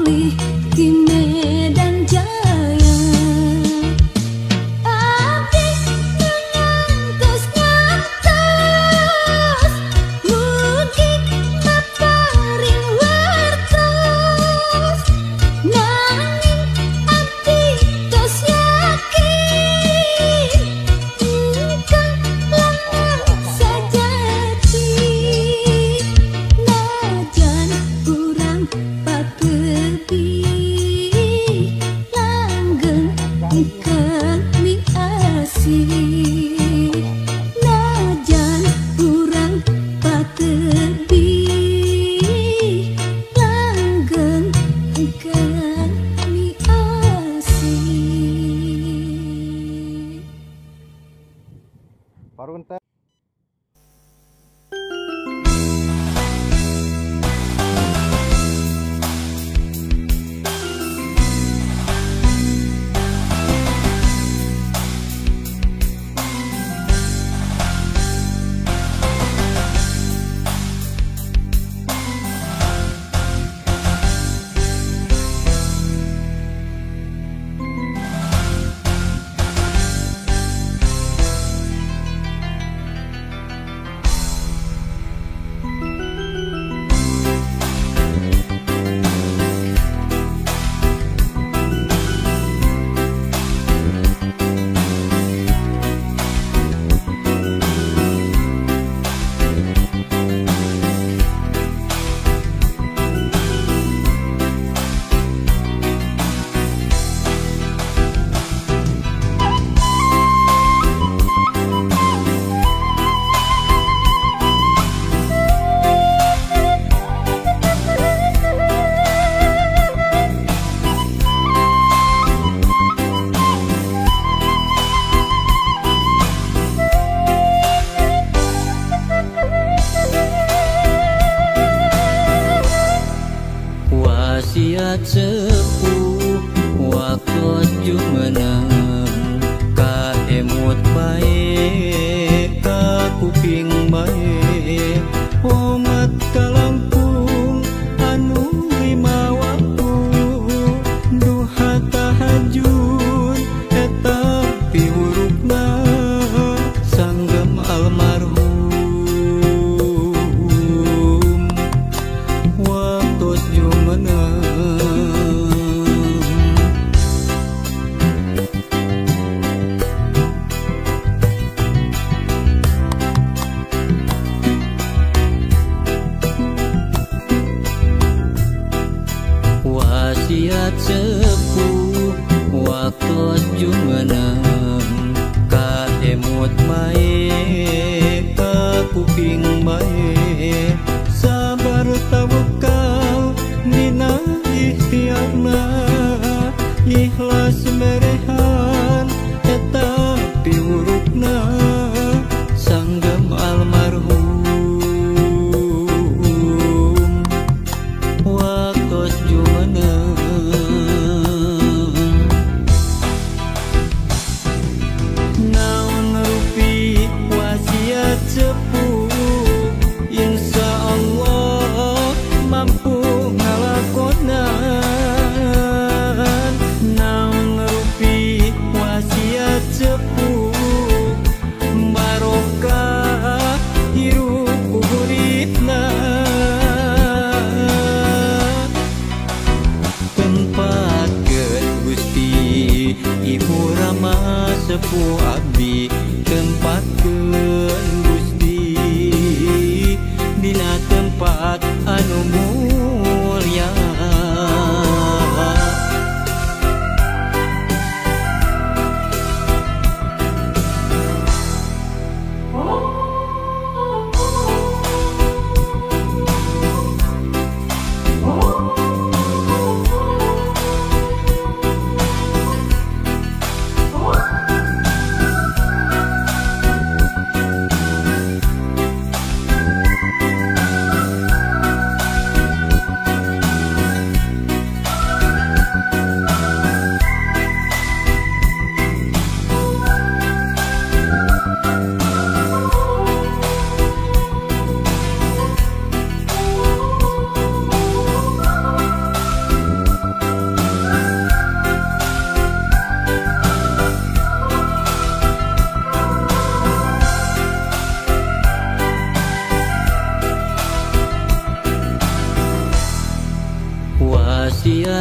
Mulih di Medan Jaya. Abdi ngantos-ngantos mugi maparing wartos, nanging abdi tos yakin engkang lanang sajati. Najan urang patepi langgeng engkang miasih. Najan urang patepi langgeng engkang miasih. Parunta. Wasiat sepuh waktu jumeneng ka emut bae ka kuping bae omat kalangkung anu lima waktu duha tahajud eta piwurukna sanggem almarhum waktu jumeneng. Wasiat sepuh waktu jumeneng ka emut bae ka kuping bae sabar tawakal dina ikhtiarna ikhlas merehan eta piwurukna sanggem almarhum waktu jumeneng. Naon rupi wasiat sepuh insya Allah mampu ngalakonan. Naon rupi wasiat sepuh barokah hirup kuburipna. Tempatkeun Gusti Ibu Rama sepuh abdi, tempatkeun Gusti dina tempat anu mulia.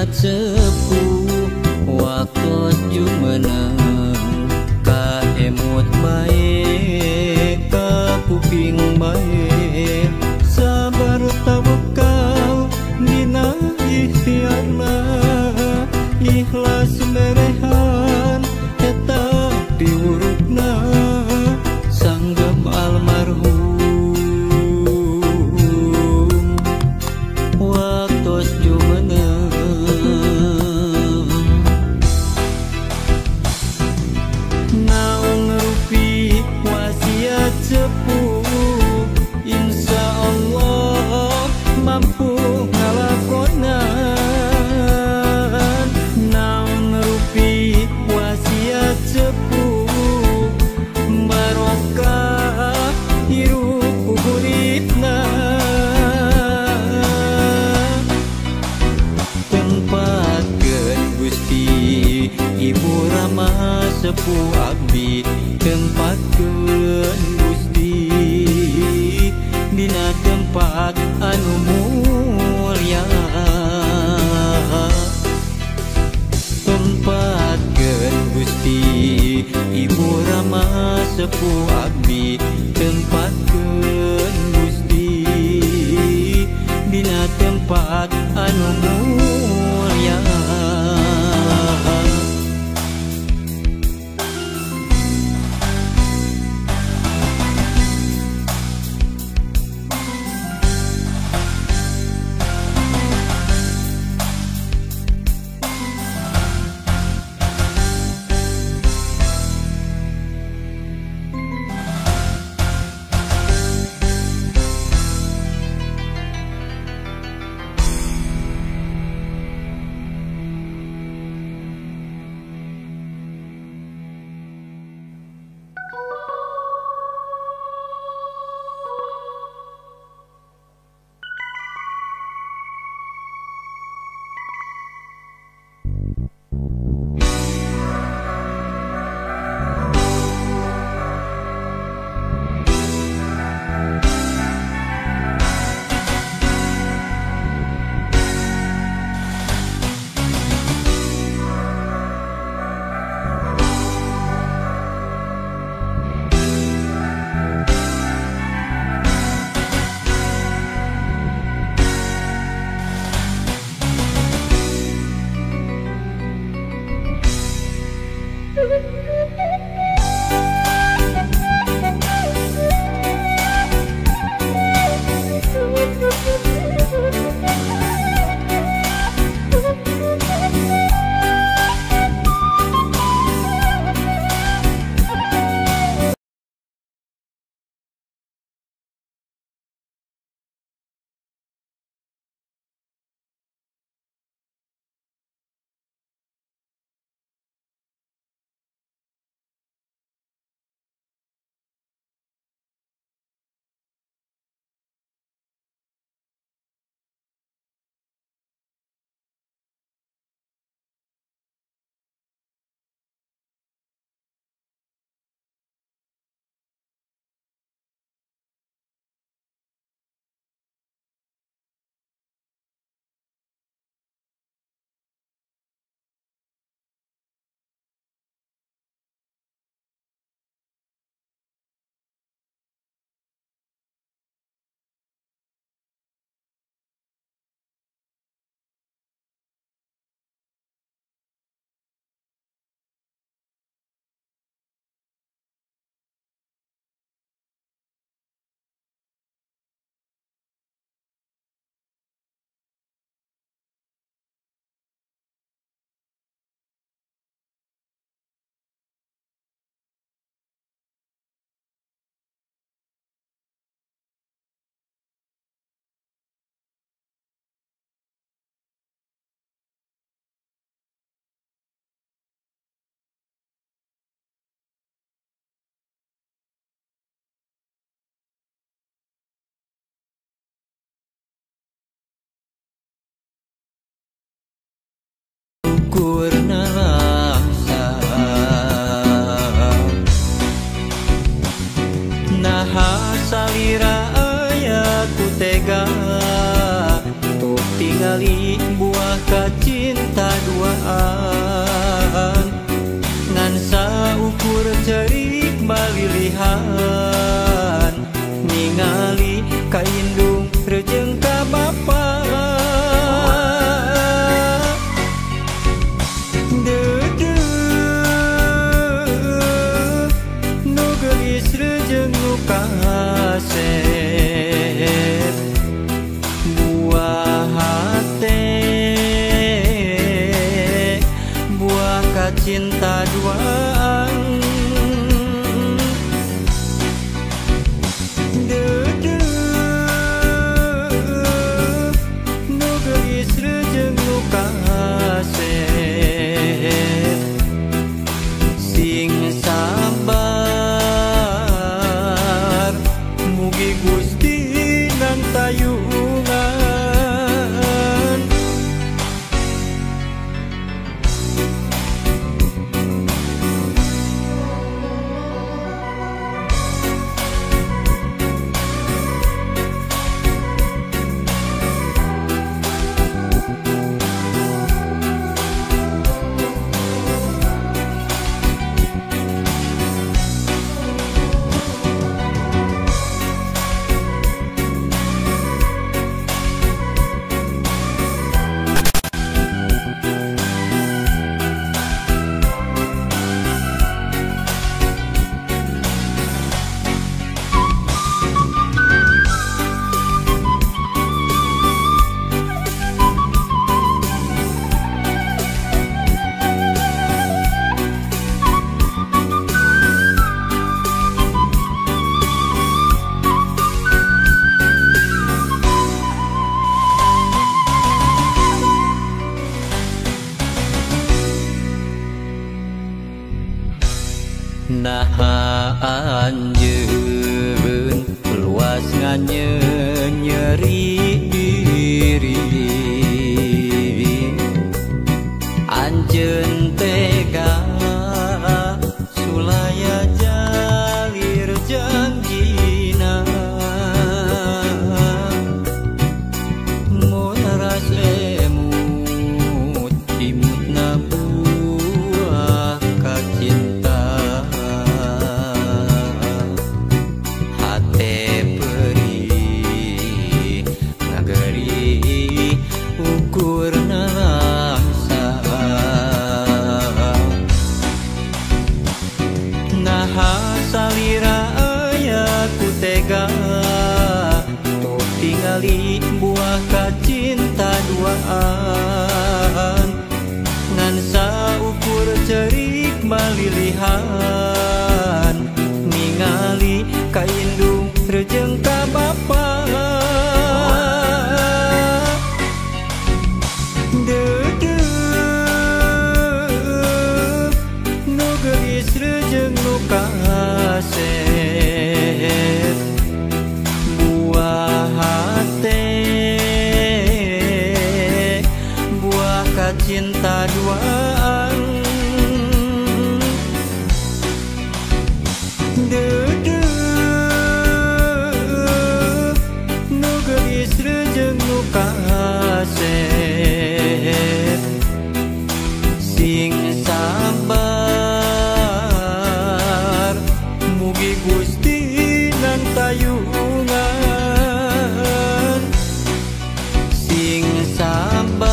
wasiat sepuh waktu jumeneng ka emut bae ka kuping bae sabar tawakal dina ikhtiarna ikhlas merehan eta piwurukna sanggem almarhum waktu jumeneng. Naon rupi wasiat sepuh insya Allah mampu ngalakonan. Naon rupi wasiat sepuh barokah hirup uripna. Tempatkeun Gusti Ibu Rama sepuh abdi tempatkeun Gusti dina tempat anu mulia. Tempatkeun Gusti Ibu Rama sepuh abdi tempatkeun Gusti dina tempat anu mulia. Ukur nalangsa naha salira aya ku tega tuk tingali buah kacinta. duaan ngan saukur cerik balilihan ningali ka indung rejeng ka bapa Deudeuh nu geulis rejeng nu kasep buah hate buah kacinta duaan Deudeuh nu geulis rejeng nu kasep sing sabar mugi Gusti nang tayungan. Naha anjeun luas nganyeri diri anjeun tega sulaya jalir janjina mun ras emut imutna buah kacinta ukur nalangsa. Naha salira aya ku tega tok tingali buah kacinta duaan ngan saukur cerik malilihan ningali ka indung rejeng ka bapa Deudeuh nu geulis rejeng nu kasep buah hate buah kacinta duaan Deudeuh nu geulis rejeng nu kasep sing sabar mugi Gusti nang tayungan sing sabar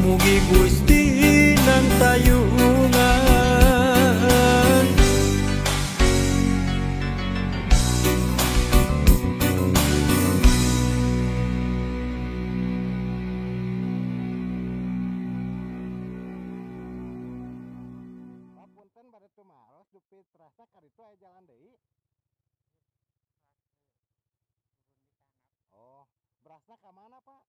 mugi Gusti nang tayungan. Jalan deui. Oh, berasna ka mana, Pak?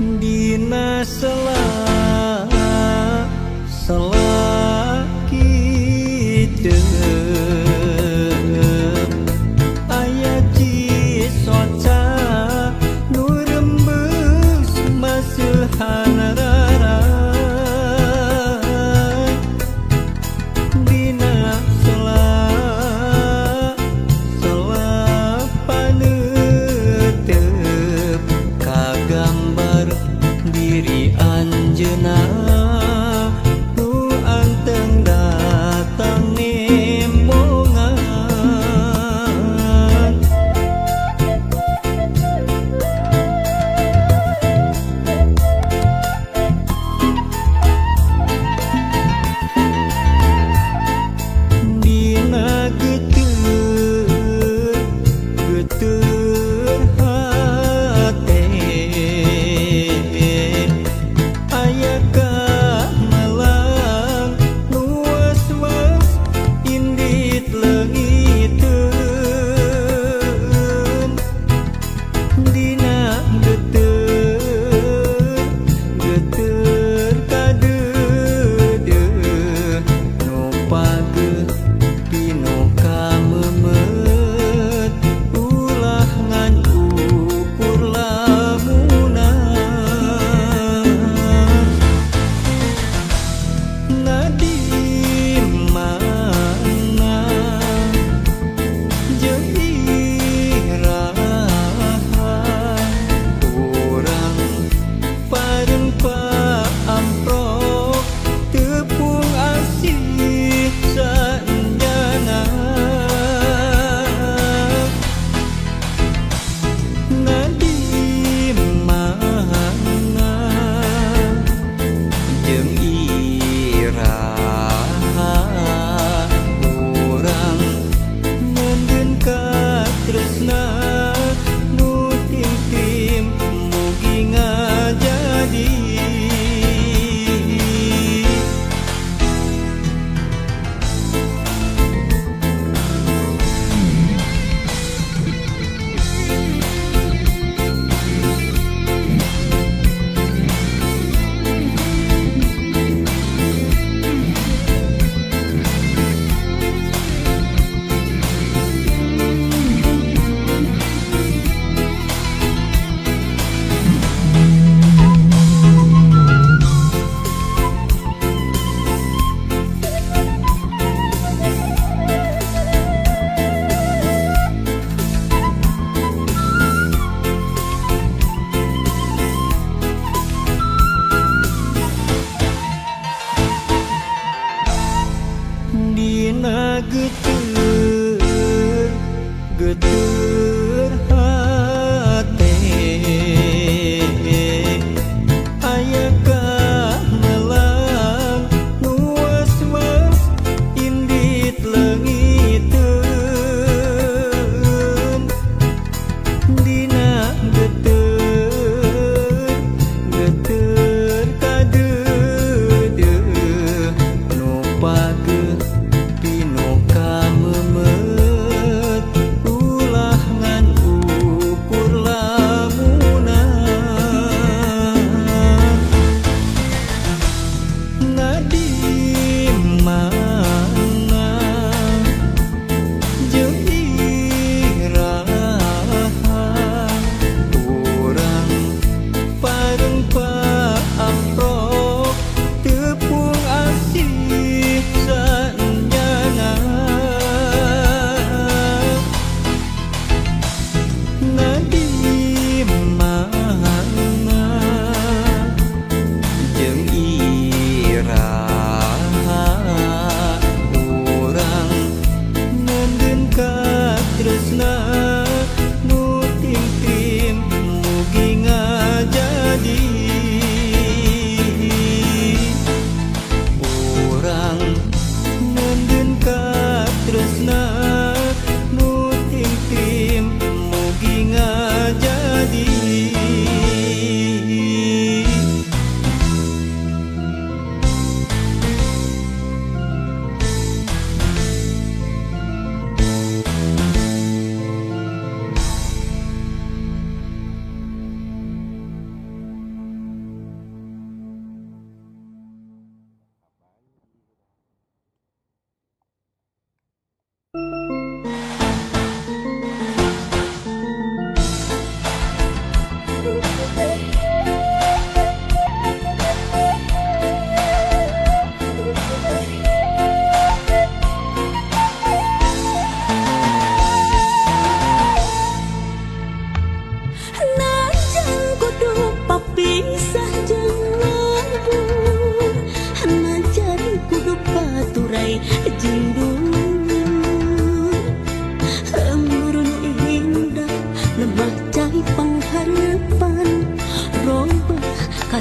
Dina sela sela kitu aya cisoca nu rembes maseuhan rara. Dina sela sela paneuteup kagambar diri anjeunna nu anteng datang nembongan. Dina geuteuh geuteuh hate.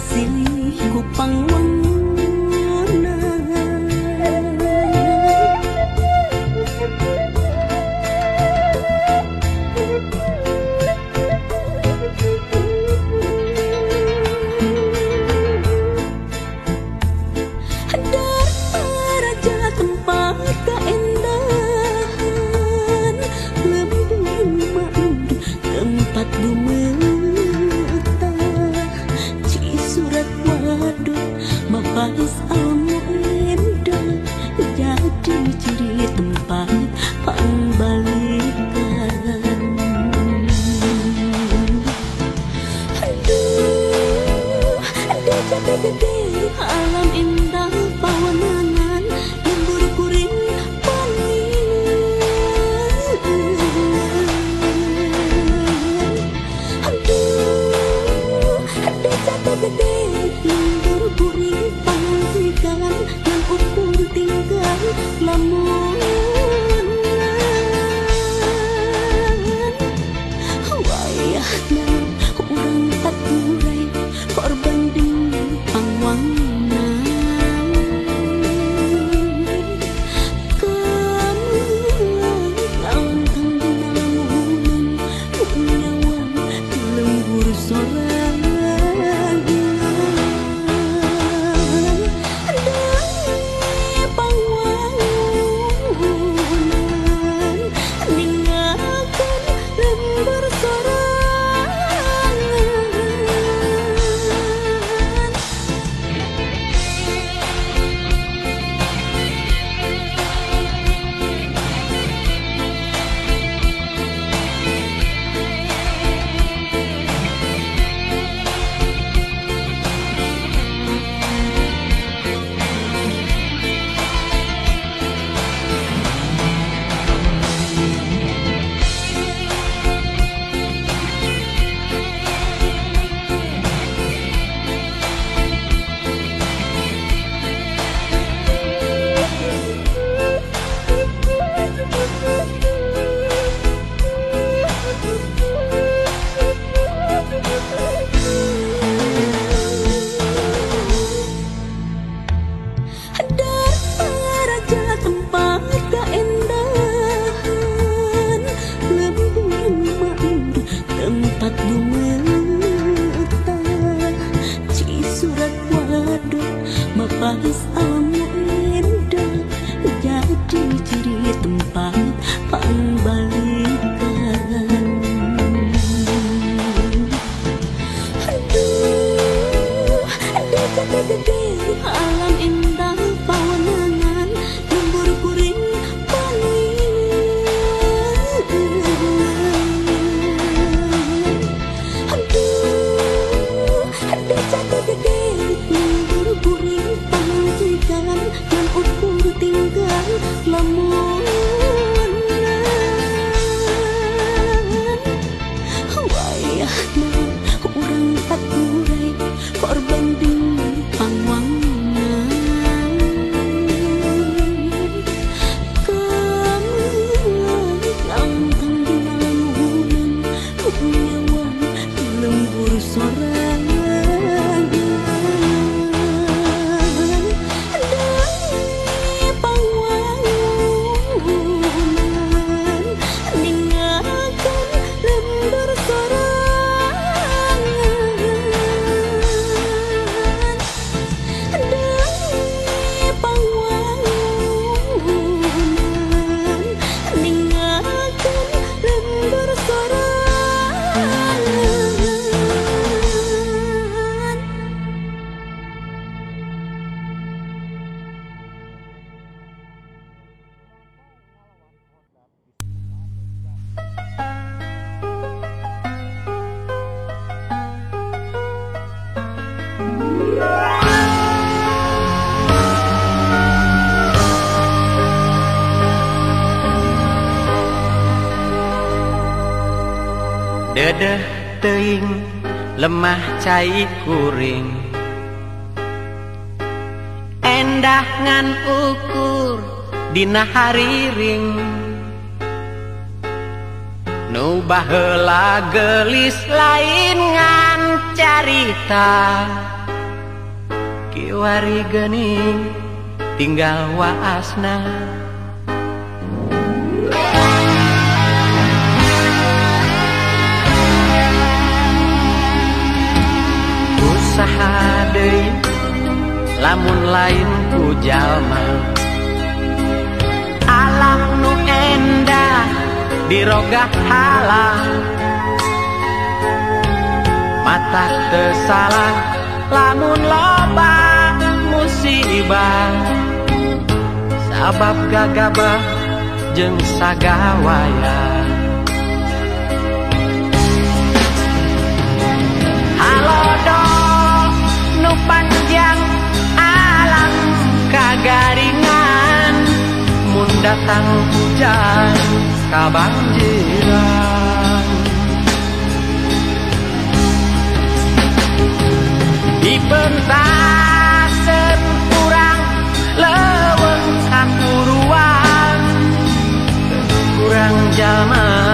Silih ku pangwangunan. Daraja tempat keindahan, lembur makmur tempat dumetah, Cisurat waduk mabais alam indah, jadi ciri tempat pangbalikan. Aduh, desa gede alam indah pawenangan, lembur kuring paningan. Aduh, desa gede lembur kuring pangsikan, ngan ukur tinggal lamunan. Wayahna urang paturai korban demi pangwangunan. Kamu kang dina lamunan, nyawa lembur sorangan. Demi pangwangunan, ninggalkan lembur sorangan. Daraja tempat keindahan, lembur makmur tempat dumetah, Cisurat waduk mabais alam indah, jadi ciri tempat pangbalikan. Aduh, desa gede alam indah pawenangan, lembur kuring paningan. Aduh, desa gede lembur kuring pangsikan, ngan ukur tinggal lamunan. Wayahna urang paturai korban demi pangwangunan. Kamu kang dina lamunan, nyawa lembur sorangan. Demi pangwangunan, ninggalkan lembur sorangan. Demi pangwangunan, ninggalkan lembur sorangan. Dedeh teuing lemah cai kuring, endah ngan ukur dina hariring, Nu baheula gelis lain ngan carita. Kiwari geuning tinggal waasna. Usaha deui lamun lain ku jalma, alam nu endah dirogah halang. Mata teu salah lamun loba musibah, sabab gagabah jeung sagawaya. Halodo nu panjang alam kagaringan, mun datang hujan kabanjiran. Dipentasen urang leuweung kakuruan, kurang jalma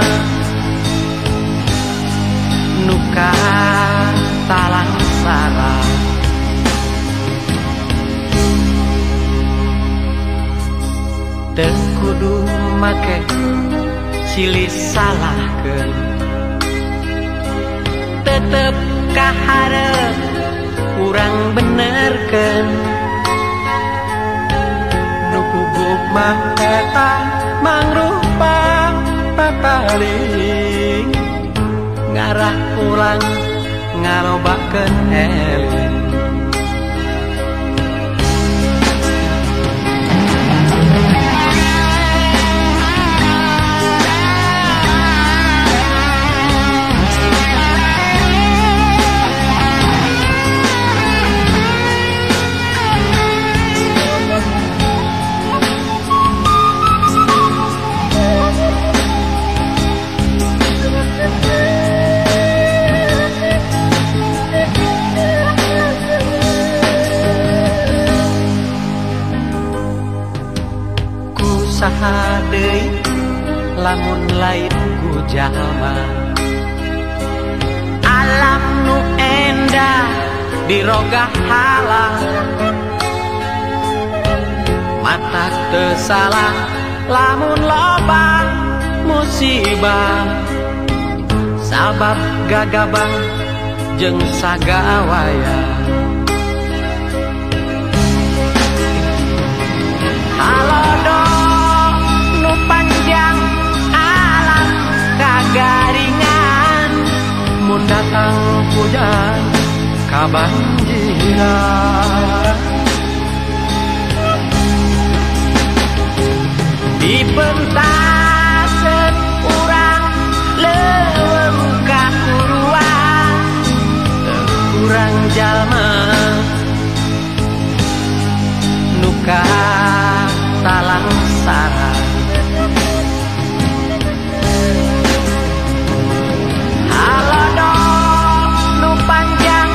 nu katalangsara. Teu kudu make silih salahkeun, tetep kaharep urang benerkeun. Nu puguh mah eta mangrupa papaling, ngarah urang ngalobakeun eling. Saha deui lamun lain ku jalma, alam nu endah dirogah halang. Mata teu salah lamun loba musibah, sabab gagabah jeung sagawaya. Halodo nu panjang alam kagaringan, mun datang hujan kabanjiran. Dipentasen urang leuweung kakuruan, kurang jalma nu katalangsara. Halodo nu panjang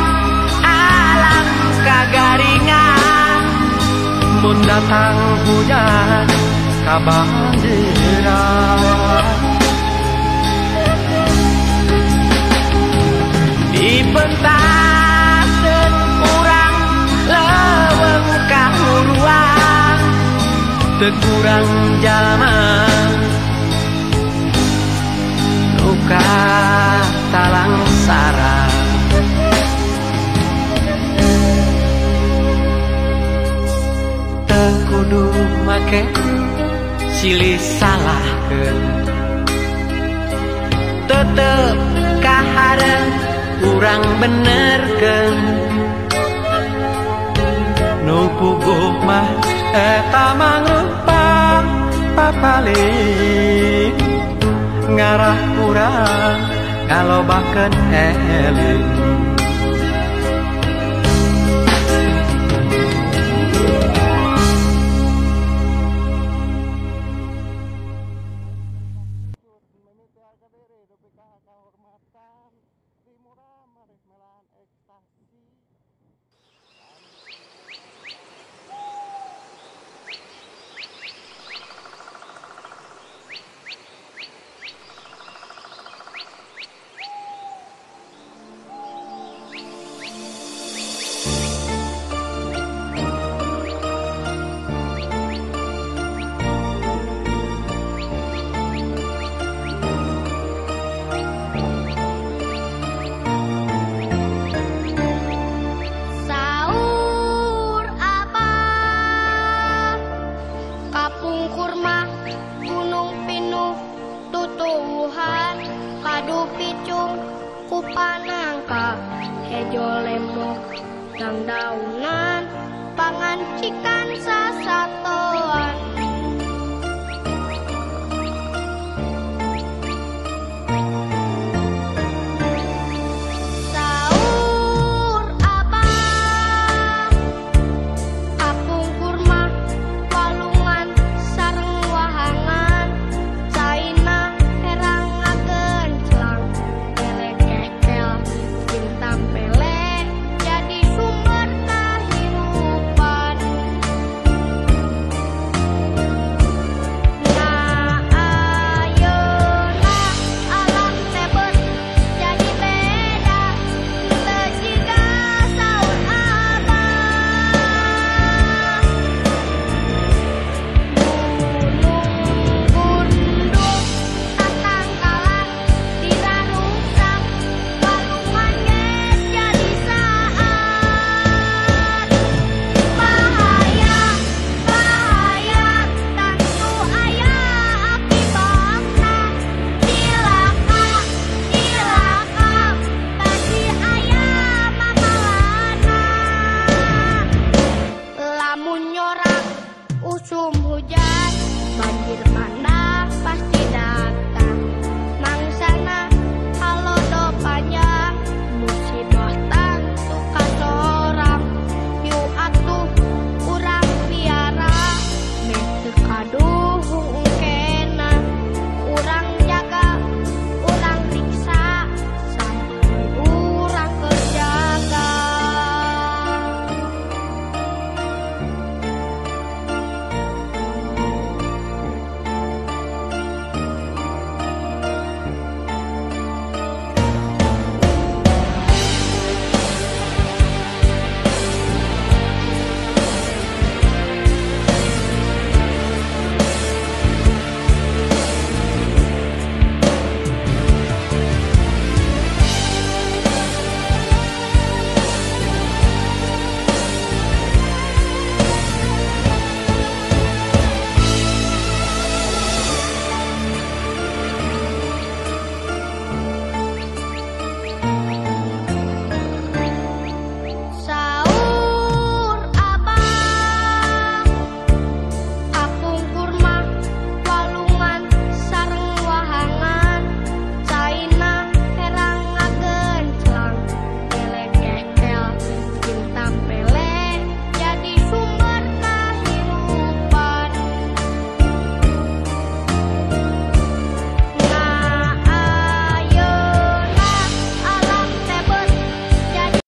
alam kagaringan, mun datang hujan kabanjiran. Dipentasen urang leuweung kahuruan, teu kurang jalma nu katalangsara. Teu kudu make silih salahkeun, tetep kaharep urang benerkeun. Nu puguh mah eta mangrupa papaling, ngarah urang ngalobakeun eling. Toyo lemok dangdaunan pangancikan sasato.